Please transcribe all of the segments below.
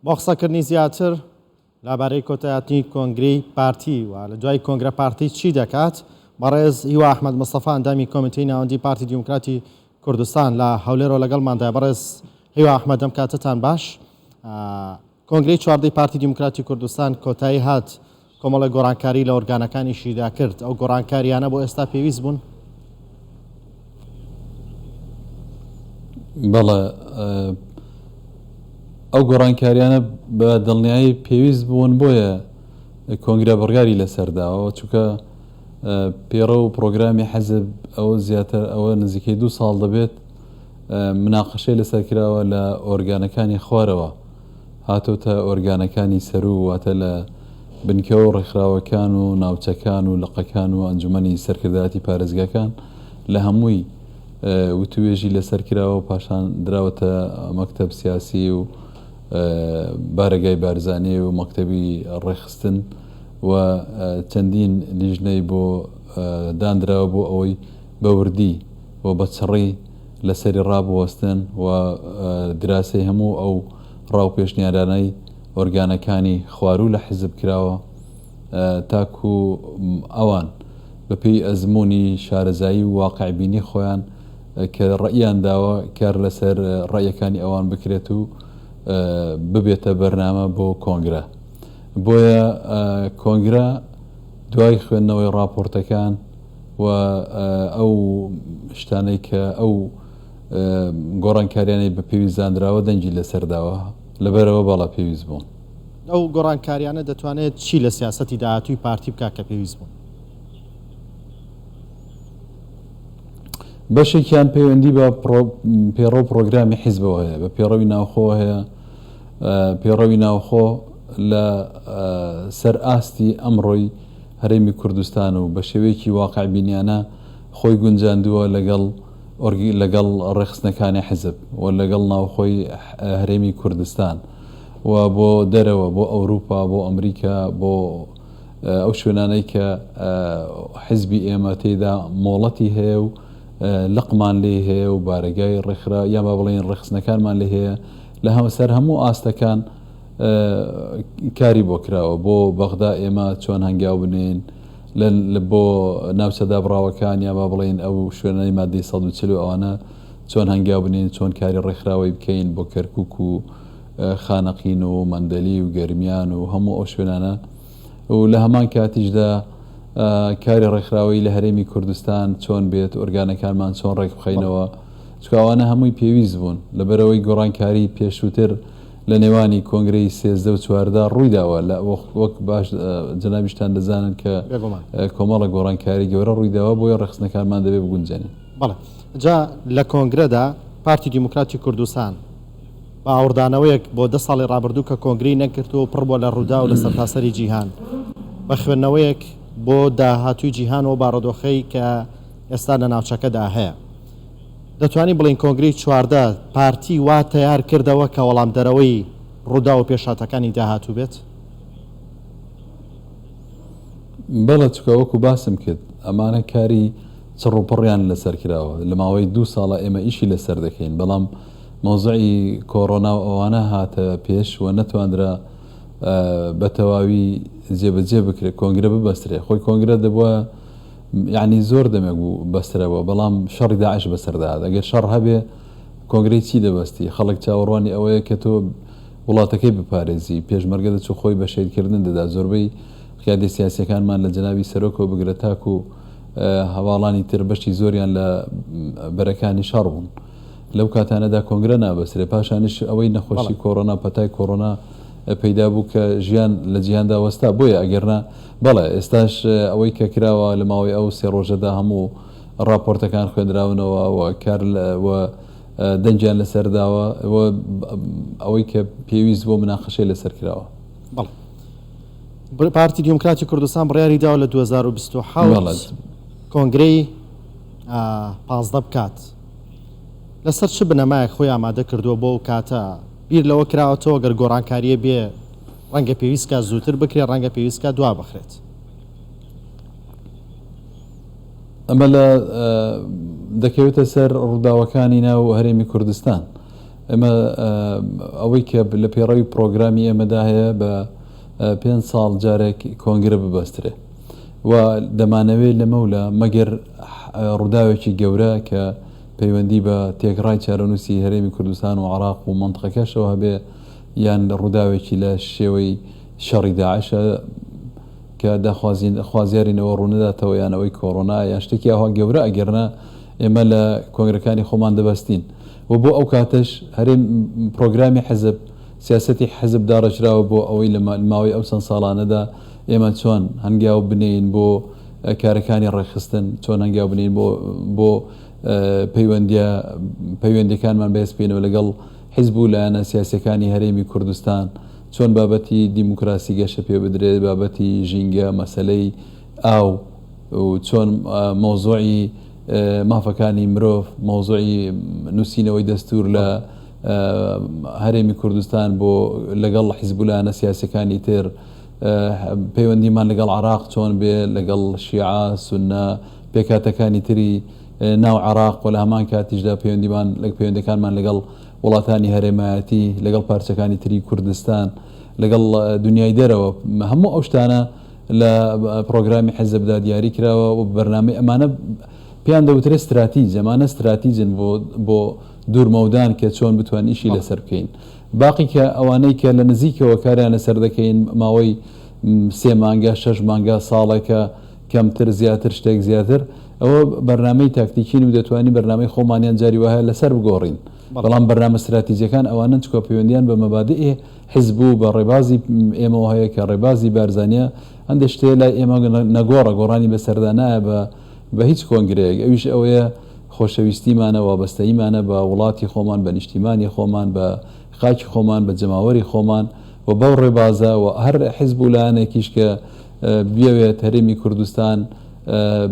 بۆ قسەکردنی زیاتر لەبارەی کۆتایهاتنی کۆنگرەی پارتی و لە دوای کۆنگرە پارتی چی دەکات، بەڕێز هیوا ئەحمەد مستەفا ئەندامی کۆمیتەی ناوەندی پارتی دیموکراتی کوردستان لە هەولێرەوە لەگەڵماندایە. بەڕێز هیوا ئەحمەد ئەم کاتەتان باش. کۆنگرەی چواردەی پارتی دیموکراتی کوردستان کۆتایی هات، کۆمەڵێک گۆڕانکاری لە ئۆرگانەکانیشیدا کرد، ئەو گۆڕانکارییانە بۆ ئێستا پێویست بوون؟ بەڵێ ئەو گۆڕانکاریانە بە دڵنیایی پێویست بوون بۆیە کۆنگرە بڕیاری لەسەر داوە چونکە پێڕە و پرۆگرامی حەزب ئەوە زیاتر ئەوە نزیکەی دوو ساڵ دەبێت مناقەشەی لەسەر کراوە لە ئۆرگانەکانی خوارەوە هاتۆتە ئۆرگانەکانی سەروو واتە لە بنکە و ڕێکخراوەکان و ناوچەکان و لقەکان و ئەنجومەنی سەرکردایەتی پارێزگاکان لە هەمووی وتوێژی لەسەر کراوە و پاشان دراوەتە مەکتەب سیاسی و بارەگای بارزانی و مەکتەبی ڕێکخستن و چەندین لیژنەی بۆ داندراوە بۆ ئەوەی بە وردی و بە چڕی لەسەری ڕابوەستن و دراسەی هەموو ئەو ڕا و پێشنیارانەی ئۆرگانەکانی خواروو لە حیزب کراوە تاکو ئەوان بە پێی ئەزموونی شارەزایی و واقعبینی خۆیان کە ڕەئیان داوە کار لەسەر ڕەئیەکانی ئەوان بکرێت و ببێتە بەرنامە بۆ کۆنگرە. بۆیە کۆنگرە دوای خوێندنەوەی ڕاپۆرتەکان و ئەو شتانەی کە ئەو گۆڕانکاریانەی بە پێویست زانراوە دەنگی لەسەر داوە، لەبەرئەوە بەڵێ پێویست بوون. ئەو گۆڕانکاریانە دەتوانێت چی لە سیاسەتی داهاتووی پارتی بکات کە پێویست بوون؟ بەشێکیان پەیوەندی بە پێڕەو پڕۆگرامی حیزبەوە هەیە، بە پێڕەوی ناوخۆوە هەیە، پێڕەوی ناوخۆ لە سەر ئاستی ئەمڕۆی هەرێمی کوردستان و بە شێوەیەکی واقعبینیانە خۆی گونجاندووە لەگەڵ لەگەڵ ڕێکخستنەکانی حیزب و لەگەڵ ناوخۆی هەرێمی کوردستان و بۆ دەرەوە بۆ ئەوروپا بۆ ئەمریکا بۆ ئەو شوێنانەی کە حیزبی ئێمە تێیدا مۆڵەتی هەیە و لقمان لێی هەیە و بارەگای ڕێکخرا یان با بڵێین ڕێکخستنەکانمان لێ هەیە لە سەر هەموو ئاستەکان کاری بۆ کراوە بۆ بەغدا ئێمە چۆن هەنگاو بنێین لە بۆ ناوچە دابڕاوەکان یا با بڵێین ئەو شوێنانەی مادەی 140 و ئەوانە چۆن هەنگاو بنێین چۆن کاری ڕێکخراوەی بکەین بۆ کەرکوک و خانەقین و مەندەلی و گەرمیان و هەموو ئەو شوێنانە و لە هەمان کاتیشدا کاری ڕێکخراوەی لە هەرێمی کوردستان چۆن بێت ئۆرگانەکانمان چۆن ڕێک بخەینەوە چونکە ئەوانە هەمووی پێویست بوون لەبەرئەوەی گۆڕانکاری پێشووتر لە نێوانی کۆنگرەی 13 و 14 ڕوویداوە لە وەک باش جەنابیشتان دەزانن کە کۆمەڵە گۆڕانکاری گەورە ڕوویداوە بۆیە ڕێکخستنەکانمان دەبێ بگونجێنن. بەڵێ جا لە کۆنگرەدا پارتی دیموکراتی کوردستان بە ئاوڕدانەوەیەک بۆ دە ساڵی ڕابردوو کە کۆنگرەی نەکردووە و پڕ بووە لە ڕووداو لە سەرتاسەری جیهان، بە خوێندنەوەیەک بۆ داهاتووی جیهان و بارۆدۆخەی کە ئێستا لە ناوچەکەدا هەیە. دەتوانین بڵێین کۆنگرەی 14 پارتی وا تەیار کردەوە کە وەڵامدەرەوەی ڕووداو و پێشهاتەکانی داهاتوو بێت؟ بەڵێ چونکە وەکو باسم کرد ئەمانە کاری چڕ و پڕیان لەسەر کراوە لە ماوەی دوو ساڵە ئێمە ئیشی لەسەر دەکەین بەڵام مەوزوعی کۆڕۆنا و ئەوانە هاتە پێش و نەتواندرا بە تەواوی جێبەجێ بکرێت کۆنگرە ببەسترێ خۆی کۆنگرە دەبووە یعنی زۆر دەمێک بوو بەسترەوە بەڵام شەڕی داعش بەسەردا هات ئەگەر شەڕ هەبێ کۆنگرەی چی دەبەستی خەڵک چاوەڕوانی ئەوەیە کە تۆ وڵاتەکەی بپارێزی پێشمەرگە دەچوو خۆی بە شەهیدکردن دەدا زۆربەی قیادی سیاسیەکانمان لە جەنابی سەرۆکەوە بگرە تاکو هەواڵانی تر بەشی زۆریان لە بەرەکانی شەڕ بوون لەو کاتانەدا کۆنگرە نابەسترێ پاشانیش ئەوەی نەخۆشی کۆرۆنا پەتای کۆرۆنا پەیدا بوو کە ژیان لە جیهاندا وەستا بۆیە ئەگەرنا بەڵێ ئێستاش ئەوەی کە کراوە لە ماوەی ئەو سێ ڕۆژەدا هەموو ڕاپۆرتەکان خوێندراونەوە و کار و دەنگیان لەسەر داوە و ئەوەی کە پێویست بۆ مناقەشەی لەسەر کراوە. بەڵێ پارتی دیموکراتی کوردستان بڕیاری داوە لە 2027 کۆنگرەی 15 بکات. لەسەر چ بنەمایەک خۆی ئامادە کردووە بۆ ئەو کاتە؟ بیر لەوە کراوەتەوە گەر گۆڕانکارییە بێ ڕەنگە پێویست کات زووتر بکرێت، ڕەنگە پێویست کات دوا بخرێت. ئەمە لە دەکەوێتە سەر ڕووداوەکانی ناو هەرێمی کوردستان. ئێمە ئەوەی کە لە پێڕەوی پڕۆگرامی ئێمەدا هەیە بە پێنج ساڵ جارێک کۆنگرە ببەسترێ و دەمانەوێ لەمەولا مەگەر ڕووداوێکی گەورە کە پەیوەندی بە تێکڕای چارەنووسی هەرێمی کوردستان و عێراق و مەنتقەکەشەوە هەبێ یان ڕووداوێکی لە شێوەی شەڕی داعشە کە داخوازین خوازیارین ئەوە ڕوونەداتەوە یان ئەوەی کۆرۆنا یان شتێکی ئاوا گەورە ئەگەرنا ئێمە لە کۆنگرەکانی خۆمان دەبەستین و بۆ ئەو کاتەش هەرێم پرۆگرامی حزب سیاسەتی حزب داڕێژراوە بۆ ئەوەی لە ماوەی ئەو چەند ساڵانەدا ئێمە چۆن هەنگاو بنێین بۆ کارەکانی ڕێکخستن چۆن هەنگاو بنێین بۆ بۆ پەیوەندیە پەیوەندیەکانمان بەهێز بکەینەوە لەگەڵ حزب و لایەنە سیاسیەکانی هەرێمی کوردستان چۆن بابەتی دیموکراسی گەشە پێ بدرێت، بابەتی ژینگە، مەسەلەی ئاو و چۆن مەوزوعی مافەکانی مرۆڤ، مەوزوعی نووسینەوەی دەستوور لە هەرێمی کوردستان بۆ لەگەڵ حیزب و لایەنە سیاسیەکانی تر، پەیوەندیمان لەگەڵ عێراق چۆن بێ، لەگەڵ شیعە، سوننە، پێکهاتەکانی تری ناو عێراق و لە هەمان کاتیشدا پەیوەندیمان پەیوەندەکانمان لەگەڵ وڵاتانی هەرێمایەتی، لەگەڵ پارچەکانی تری کوردستان، لەگەڵ دنیای دەرەوە، هەموو ئەو شتانە لە پڕۆگرامی حیزبدا دیاری کراوە و بەرنامەی ئەمانە پێیان دەوترێت ستراتیج، ئەمانە ستراتیجن بۆ بۆ دوورمەودان کە چۆن بتوانین ئیشی لەسەر بکەین. باقی کە ئەوانەی کە لە نزیکەوە کاریان لەسەر دەکەین ماوەی سێ مانگە، شەش مانگە، ساڵێکە، کەمتر زیاتر شتێک زیاتر ئەوە بەرنامەی تاکتیکین و دەتوانین بەرنامەی خۆمانیان جاری وایە لەسەر بگۆڕین بەڵام بەرنامە ستراتیجەکان ئەوانەن چکە پەیوەندیان بە مەبادئ حزب و بە ڕێبازی ئێمەوە هەیە کە ڕێبازی بارزانیە هەندێک شتێ لای ئێمە نەگۆڕە گۆڕانی بەسەردا نایە بە بە هیچ کۆنگرەیەک ئەویش ئەوەیە خۆشەویستیمانە وابەستەییمانە بە وڵاتی خۆمان بە نیشتیمانی خۆمان بە خاکی خۆمان بە جەماوەری خۆمان و بەو ڕێبازە و هەر حزب و لایەنێکیش کە بیەوێت هەرێمی کوردستان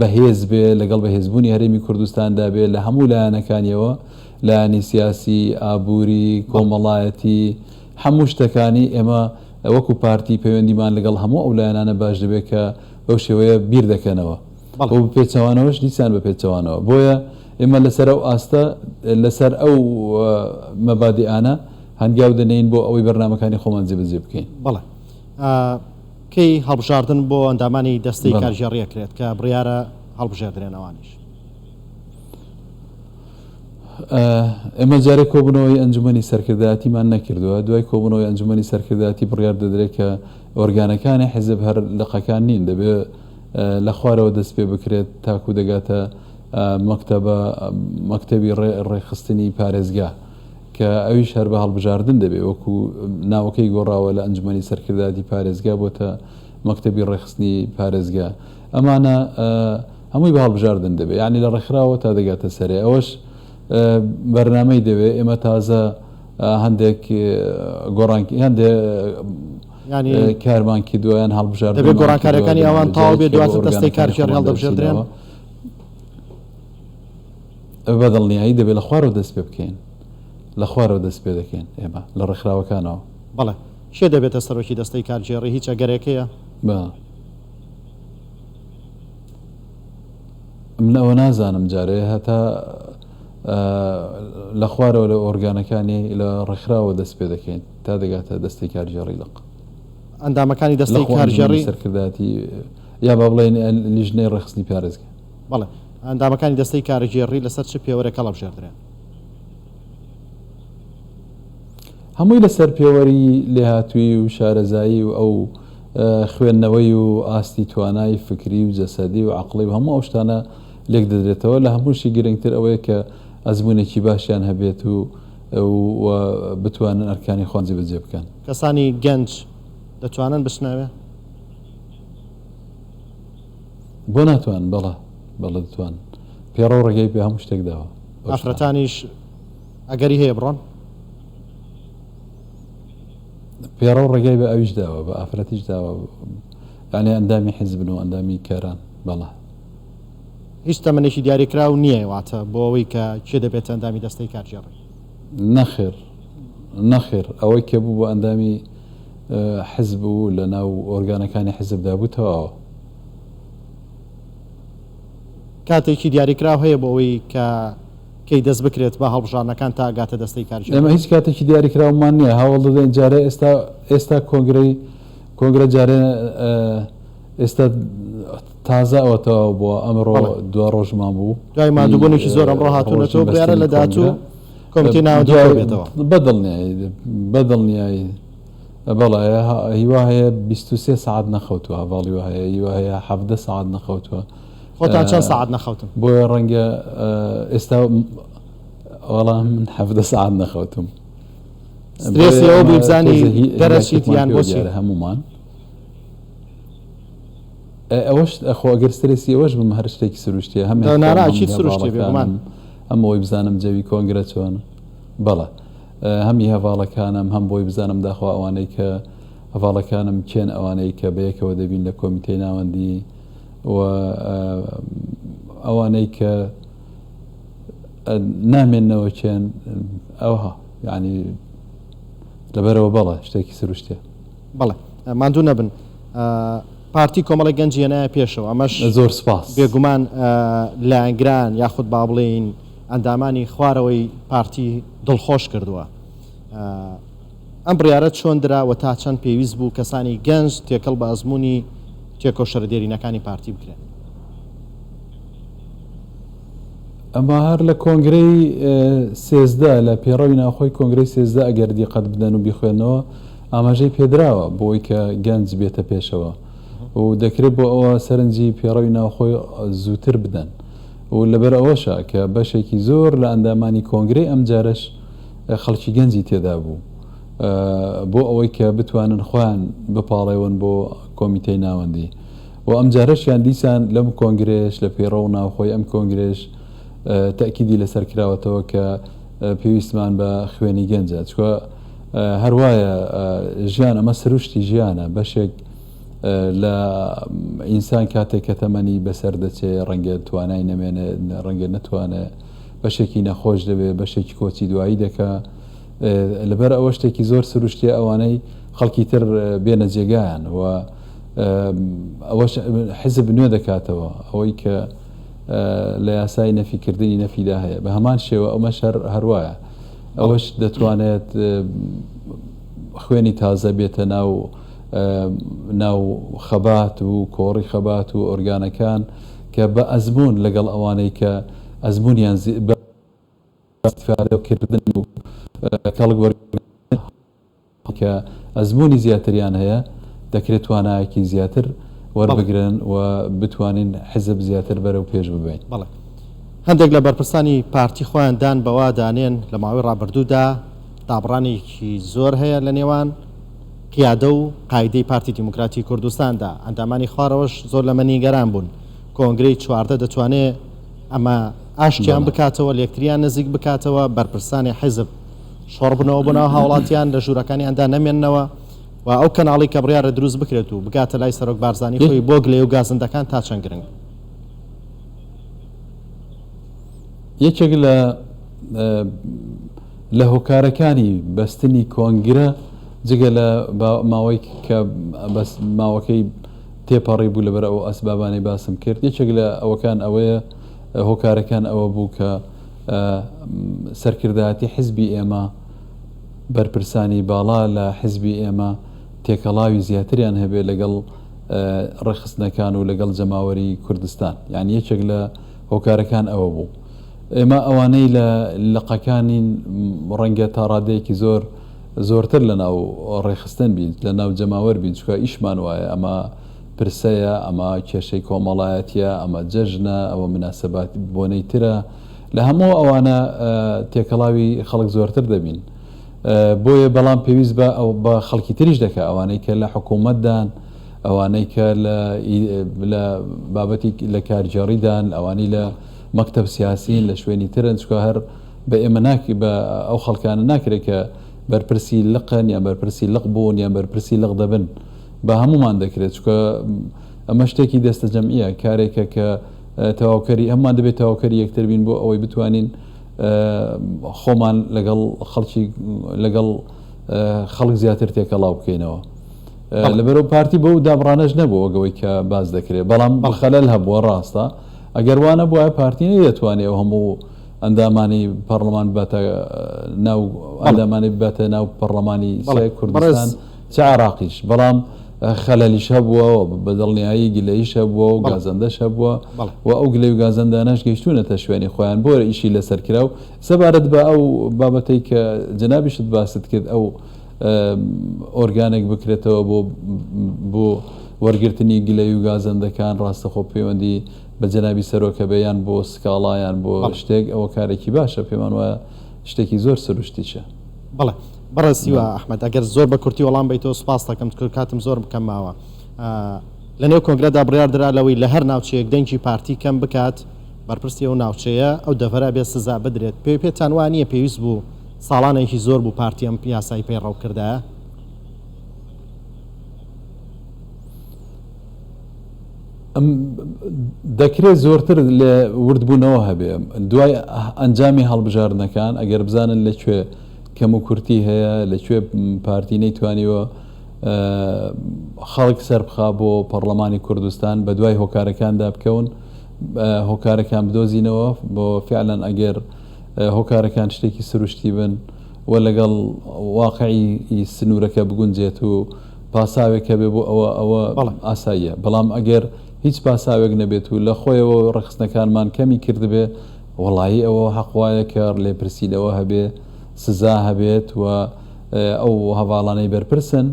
بەهێز بێ، لەگەڵ بەهێزبوونی هەرێمی کوردستاندا بێ لە هەموو لایەنەکانیەوە، لایەنی سیاسی، ئابووری، کۆمەڵایەتی، هەموو شتەکانی، ئێمە وەکو پارتی پەیوەندیمان لەگەڵ هەموو ئەو لایەنانە باش دەبێ کە بەو شێوەیە بیر دەکەنەوە و بە پێچەوانەوەش دیسان بە پێچەوانەوە. بۆیە ئێمە لەسەر ئەو ئاستە، لەسەر ئەو مەبادیئانە هەنگاو دەنێین بۆ ئەوەی بەرنامەکانی خۆمان جێبەجێ بکەین. بەڵێ. کەی هەڵبژاردن بۆ ئەندامانی دەستەی کارگێڕی ئەکرێت کە بڕیارە هەڵبژێردرێن ئەوانیش؟ ئێمە جارێک کۆبوونەوەی ئەنجومەنی سەرکردایەتیمان نەکردووە، دوای کۆبوونەوەی ئەنجومەنی سەرکردایەتی بڕیار دەدرێت کە ئۆرگانەکانی حیزب هەر لقەکان نین، دەبێت لە خوارەوە دەست پێ بکرێت تاکو دەگاتە مەکتەبە مەکتەبی ڕێکخستنی پارێزگا. کە ئەویش هەر بە هەڵبژاردن دەبێ وەکو ناوەکەی گۆڕاوە لە ئەنجومەنی سەرکردایەتی پارێزگا بۆتە مەکتەبی ڕێکخستنی پارێزگا ئەمانە هەمووی بە هەڵبژاردن دەبێ یعنی لە ڕێکخراوە تا دەگاتە سەرێ ئەوەش بەرنامەی دەوێ ئێمە تازە هەندێک گۆڕان هەندێک ینی کارمان کردووە یان هەڵبژاردن دەبێت گۆڕانکاریەکانی ئەوان تەواو بێ دواتر دەستەی کارگێڕی هەڵدەبژێردرێن بە دڵنیایی دەبێت لە خوارەوە دەست پێ بکەین، لە خوارەوە دەست پێ دەکەین ئێمە لە ڕێکخراوەکانەوە. بەڵێ. کێ دەبێتە سەرۆکی دەستەی کارگێڕی، هیچ ئەگەرێک هەیە؟ بەڵێ. من ئەوە نازانم جارێ هەتا لە خوارەوە لە ئۆرگانەکانی لە ڕێکخراوە دەست پێ دەکەین تا دەگاتە دەستەی کارگێڕی لق. ئەندامەکانی دەستەی کارگێڕی. سەرکردایەتی یا با بڵێین لیژنەی ڕێکخستنی پارێزگا. بەڵێ. ئەندامەکانی دەستەی کارگێڕی لەسەر چ پێوەرێک هەڵەبژێردرێن؟ هەمووی لەسەر پێوەری لێهاتوویی و شارەزایی و ئەو خوێندنەوەی و ئاستی توانای فکری و جەسەدی و عەقڵی و هەموو ئەو شتانە لێکدەدرێتەوە، لە هەمووشی گرنگتر ئەوەیە کە ئەزموونێکی باشیان هەبێت و و بتوانن ئەرکانی خۆیان جێبەجێ بکەن. کەسانی گەنج دەتوانن بچنە ئەوێ؟ بۆ ناتوانن؟ بەڵێ بەڵێ دەتوانن. پێڕەو ڕێگەی بە هەموو شتێک داوە. ئافرەتانیش ئەگەری هەیە بڕۆن؟ پێڕەو ڕێگای بە ئەویش داوە، بە ئافرەتیش داوە. یعنی ئەندامی حیزبن و ئەندامی کاران. بەڵێ. هیچ تەمەنێکی دیاریکراو نییە واتە بۆ ئەوەی کە کێ دەبێتە ئەندامی دەستەی کارگێڕی؟ نەخێر نەخێر ئەوەی کە بوو بە ئەندامی حزب و لە ناو ئۆرگانەکانی حزبدا بوو تەواوە. کاتێکی دیاریکراو هەیە بۆ ئەوەی کە کەی دەست بکرێت بە هەڵبژاردنەکان تا ئەگاتە دەستەی کارگێڕی؟ ئێمە هیچ کاتێکی دیاریکراومان نییە، هەوڵ دەدەین جارێ ئێستا ئێستا کۆنگرەی کۆنگرە جارێ ئێستا تازە ئەوە تەواو بووە ئەمڕۆ دوا ڕۆژمان بوو دوای مادووبوونێکی زۆر ئەمڕۆ هاتوونەتەوە بڕیارە لە داهاتوو کۆمیتەی ناوەندی کۆبێتەوە. بەدڵنیایی بەدڵنیایی بەڵێ هیوا هەیە 23 سەعات نەخەوتووە هەڤاڵی وا هەیە هیوا هەیە 17 سەعات نەخەوتووە. خۆتان چەند سەعات نەخەوتن؟ بۆیە ڕەنگە ئێستا وەڵا من 17 سەعات نەخەوتوم. سترێسی ئەوە بووی بزانی دەرەچیت یان بۆچی؟ هەموومان. ئەوەش خۆ ئەگەر سترێسی ئەوەش بم هەر شتێکی سروشتیە هەم نارا ئەکید سروشتیە بێگومان. هەم ئەوەی بزانم جەوی کۆنگرە چۆنە بەڵێ هەمی هەڤاڵەکانم هەم بۆی بزانم داخوا ئەوانەی کە هەڤاڵەکانم کێن ئەوانەی کە بەیەکەوە دەبین لە کۆمیتەی ناوەندی و ئەوانەی کە نامێنەوە کێن ئەوها یعنی لەبەرەوە بەڵێ شتێکی سروشتیە. بەڵێ ماندوو نەبن پارتی کۆمەڵی گەنجی هێنایە پێشەوە ئەمەش زۆر سپاس بێگومان لایەنگران یاخود با بڵێین ئەندامانی خوارەوەی پارتی دڵخۆش کردووە ئەم بڕیارە چۆن درا و تا چەند پێویست بوو کەسانی گەنج تێکەڵ بە ئەزموونی تێکۆشەرە دێرینەکانی پارتی بکرێن؟ ئەمە هەر لە کۆنگرەی 13 لە پێڕەوی ناوخۆی کۆنگرەی 13 ئەگەر دیقەت بدەن و بیخوێنەوە ئاماژەی پێدراوە بۆی کە گەنج بێتە پێشەوە و دەکرێت بۆ ئەوە سەرنجی پێڕەوی ناوخۆی زووتر بدەن و لەبەر ئەوەشە کە بەشێکی زۆر لە ئەندامانی کۆنگرەی ئەمجارەش خەڵکی گەنجی تێدا بوو بۆ ئەوەی کە بتوانن خۆیان بپاڵێون بۆ کۆمیتەی ناوەندی و ئەمجارەشیان دیسان لەم کۆنگرەیەش لە پەیڕەو ناوخۆی ئەم کۆنگرەیەش تەئکیدی لەسەر کراوەتەوە کە پێویستمان بە خوێنی گەنجە چکە هەروایە ژیان ئەمە سروشتی ژیانە بەشێک لە ئینسان کاتێک کە تەمەنی بەسەر دەچێ ڕەنگە توانای نەمێنێ ڕەنگە نەتوانێ بەشێکی نەخۆش دەبێ بەشێکی کۆچی دوایی دەکا لەبەر ئەوە شتێکی زۆر سروشتیە ئەوانەی خەڵکی تر بێنە جێگایان و ئەوەش حزب نوێ دەکاتەوە ئەوەی کە لە یاسای نەفیکردنی نەفیدا هەیە بە هەمان شێوە ئەمەش هەر هەروایە ئەوەش دەتوانێت خوێنی تازە بێتە ناو ناو خەبات و کۆڕی خەبات و ئۆرگانەکان کە بە ئەزمون لەگەڵ ئەوانەی کە ئەزمونیان بە ئیستیفادەکردن و کەڵک وەرگرتن کە ئەزموونی زیاتریان هەیە، دەکرێت توانایەکی زیاتر وەربگرن و بتوانین حیزب زیاتر بەرەو پێش ببەین. بەڵێ. هەندێک لە بەرپرسانی پارتی خۆیان دان بەوە دانێن لە ماوەی ڕابردوودا دابڕانێکی زۆر هەیە لە نێوان قیادە و قایدەی پارتی دیموکراتی کوردستاندا، ئەندامانی خوارەوەش زۆر لەمە نیگەران بوون. کۆنگرەی 14 دەتوانێ ئەمە ئاشتیان بکاتەوە، لێکتریان نزیک بکاتەوە، بەرپرسانی حیزب شۆڕبنەوە بۆ ناو هاوڵاتیان لە ژوورەکانیاندا نەمێننەوە و ئەو کەناڵی کە بڕیارە دروست بکرێت و بگاتە لای سەرۆک بارزانی خۆی بۆ گلەی و گازندەکان تا چەند گرنگ؟ یەکێک لە لە هۆکارەکانی بەستنی کۆنگرە جگە لە ماوەی کە بەس ماوەکەی تێپەڕی بوو لەبەر ئەو ئەسبابانەی باسم کرد یەکێک لە ئەوەکان ئەوەیە هۆکارەکان ئەوە بوو کە سەرکردایەتی حزبی ئێمە، بەرپرسانی باڵا لە حزبی ئێمە تێکەڵاوی زیاتریان هەبێ لەگەڵ ڕێکخستنەکان و لەگەڵ جەماوەری کوردستان. یانی یەکێک لە هۆکارەکان ئەوە بوو. ئێمە ئەوانەی لە لقەکانین ڕەنگە تا ڕادەیەکی زۆر زۆرتر لە ناو ڕێکخستن بین، لە ناو جەماوەر بین، چونکە ئیشمان وایە ئەمە پرسەیە، ئەمە کێشەی کۆمەڵایەتیە، ئەمە جەژنە، ئەوە مناسەبات بۆنەی ترە، لە هەموو ئەوانە تێکەڵاوی خەڵک زۆرتر دەبین. بۆیە بەڵام پێویست بە بە خەڵکی تریش دەکا، ئەوانەی کە لە حکوومەتدان، ئەوانەی کە لە لە بابەتی لە کارگێڕیدان، ئەوانەی لە مەکتەب سیاسین، لە شوێنی ترن، چونکە هەر بە ئێمە ناک بە ئەو خەڵکانە ناکرێت کە بەرپرسی لقن یان بەرپرسی لق بوون یان بەرپرسی لق دەبن. بە هەموومان دەکرێت چونکە ئەمە شتێکی دەستەجەمعیە کارێکە کە تەواوکەری هەموومان دەبێت تەواوکەری یەکتر بین بۆ ئەوەی بتوانین خۆمان لەگەڵ خەڵکی لەگەڵ خەڵک زیاتر تێکەڵاو بکەینەوە لەبەرەوە پارتی بەو دابڕانەش نەبوو وەگەوەی کە باز دەکرێت بەڵام خەلەل هەبووە ڕاستە ئەگەر وانە بووە پارتی نەیدەتوانێت ئەو هەموو ئەندامانی پەڕلەمان بباتە ناو ئەندامانی بباتە ناو پەڕلەمانی چ کوردستان چ عێراقیش، بەڵام خەلەلیش هەبووە و بە دڵنیایی گلەییش هەبووە و گازەندەش هەبووە و ئەو گلەی و گازەندانەش گەیشتوونەتە شوێنی خۆیان بۆیە ئیشی لەسەر کرا و سەبارەت بە ئەو بابەتەی کە جەنابیشت باست کرد ئەو ئۆرگانێک بکرێتەوە بۆ بۆ وەرگرتنی گلەی و گازەندەکان ڕاستەخۆ پەیوەندی بە جەنابی سەرۆک هەبێ یان بۆ سکاڵا یان بۆ شتێک ئەوە کارێکی باشە پێمان وایە شتێکی زۆر سروشتیشە. بەڵێ بەڕێز هیوا ئەحمەد ئەگەر زۆر بە کورتی وەڵام بەیتەوە سوپاست دەکەم چونکە کاتم زۆر کەم ماوە. لە نێو کۆنگرەدا بڕیار درا لەوەی لە هەر ناوچەیەک دەنگی پارتی کەم بکات بەرپرسی ئەو ناوچەیە ئەو دەڤەرە ئەبێ سزا بدرێت پێ پێتان وا نییە پێویست بوو ساڵانێکی زۆر بوو پارتی ئەم یاسای پەیڕەو کردایە؟ دەکرێت زۆرتر لێ وردبوونەوە هەبێ دوای ئەنجامی هەڵبژاردنەکان ئەگەر بزانن لە کوێ کەم و کورتی هەیە لە کوێ پارتی نەیتوانیوە خەڵک سەربخا بۆ پەرلەمانی کوردستان بە دوای هۆکارەکاندا بکەون هۆکارەکان بدۆزینەوە بۆ فعلەن ئەگەر هۆکارەکان شتێکی سروشتی بن و لەگەڵ واقعی سنوورەکە بگونجێت و پاساوێک هەبێ بۆ ئەوە ئەوە ئاساییە بەڵام ئەگەر هیچ پاساوێک نەبێت و لە خۆیەوە ڕێکخستنەکانمان کەمی کردبێ وەڵایی ئەوە حەق وایە کە لێپرسینەوە هەبێ سزا هەبێت و ئەو هەڤاڵانەی بەرپرسن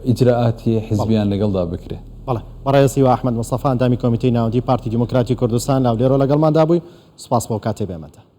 ئیجرائاتی حیزبیان لەگەڵدا بکرێ. بەڵێ بەڕێز هیوا ئەحمەد مستەفا ئەندامی کۆمیتەی ناوەندی پارتی دیموکراتی کوردستان لە هەولێرەوە لەگەڵماندا بووی سوپاس بۆ کاتێ بێمەتە.